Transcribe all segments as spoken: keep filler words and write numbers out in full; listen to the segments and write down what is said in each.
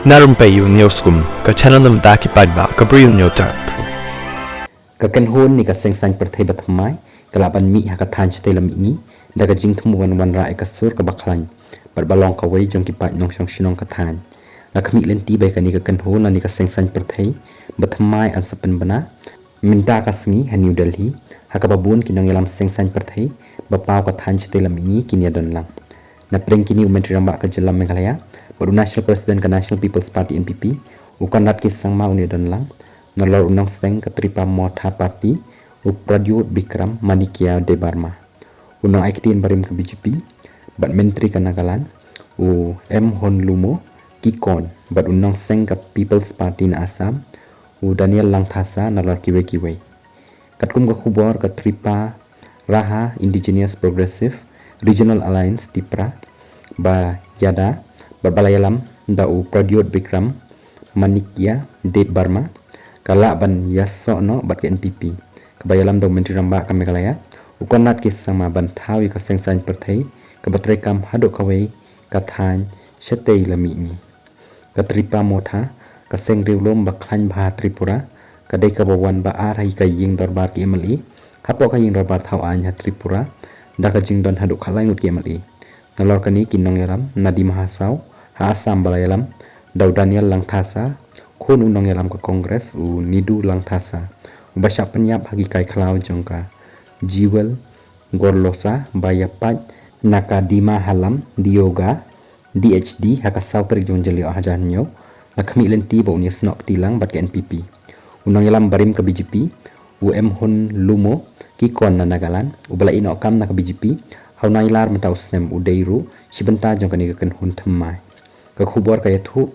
Na rympei ïa u News Kum, ka channel na bynta ki paidbah, ka Bri u News Tap. Ka kynhun ne ka seng saiñ pyrthei ba thymmai ka lah ban mih ha ka thaiñ shatei lam mihngi da ka jingthmu ban wanrah ïa ka sur kaba khlaiñ bad ba long kawei jong ki paid nongshong shnong ka thaiñ. La khmih lynti ba ïa kane ka kynhun lane ka seng saiñ pyrthei ba thymmai yn sa pynbna mynta ka sngi ha New Delhi, ha kaba bun ki nongïalam seng saiñ pyrthei ba paw ka thaiñ shatei lam mihngi kin ïadon lang. Na pdeng kine u Myntri Rangbah ka jylla Meghalaya bad u National President ka National People's Party, N P P, u Conrad K Sangma un ïadon lang, nalor u nongseng ka Tripa Motha Party, u Pradyot Bikram Manikya Debbarma, u nongai ktien barim ka B J P bad Myntri ka Nagaland, u M Honlumo Kikon, bad u nongseng ka People's Party na Assam, u Daniel Langthasa, nalor kiwei kiwei. Katkum ka khubor, ka Tripura Indigenous Progressive Regional Alliance, Tipra, ba ïada bad ba la ïalam da u Pradyot Bikram Manikya Debbarma, ka lah ban ïasoh noh bad ka N P P, kaba ïalam da u Myntri Rangbah ka Meghalaya, u Conrad K Sangma, ban thaw ïa ka seng saiñ pyrthei kaba treikam haduh kawei ka thaiñ shatei lam mihngi. Ka Tripa Motha, ka seng riewlum ba khlaiñ bha ha Tripura, ka dei kaba wan ba ar ha ka ïing dorbar ki M L A hapoh ka ïing dorbar thaw aiñ ha Tripura, da ka jingdon haduh khatlai ngut ki M L A. Nalor kane, ki nongïalam na Dima Hasao ha Assam, ba la ïalam da u Daniel Langthasa, khun u nongïalam ka Congress, u Nidu Langthasa, uba shah pynïap ha ki kai khlaw jong ka Jewel Gorlosa, ba ïa pait na ka Dima Hallam Deoga D H D ha ka saw tarik jong u Jylliew arhajar hynñiew, la khmih lynti ba un ïasnoh kti lang bad ka N P P. U nongïalam barim ka B J P, u M Honlumo Kikon na Nagaland, uba la ïehnoh kam na ka B J P ha u Nailar mynta u snem, u dei ruh shi bynta jong kane ka kynhun thymmai. Ka khubor ka ïathuh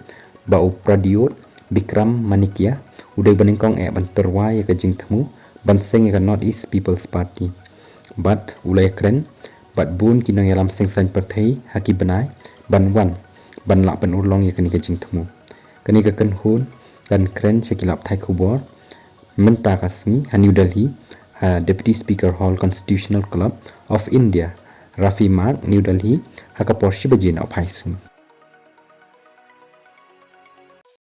ba u Pradyot Bikram Manikya u dei ba nyngkong eh ban tyrwa ïa ka jingthmu ban seng ïa ka North East People's Party, bad u la ïakren bad bun ki nongïalam seng saiñ pyrthei ha ki bnai ban wan ban lah pynurlong ïa kane ka jingthmu. Kane ka kynhun kan kren sha ki lad pathai khubor mynta ka sngi ha New Delhi, ha Deputy Speaker Hall, Constitutional Club of India, Rafimark, New Delhi, ha ka por shi baje nohphai sngi.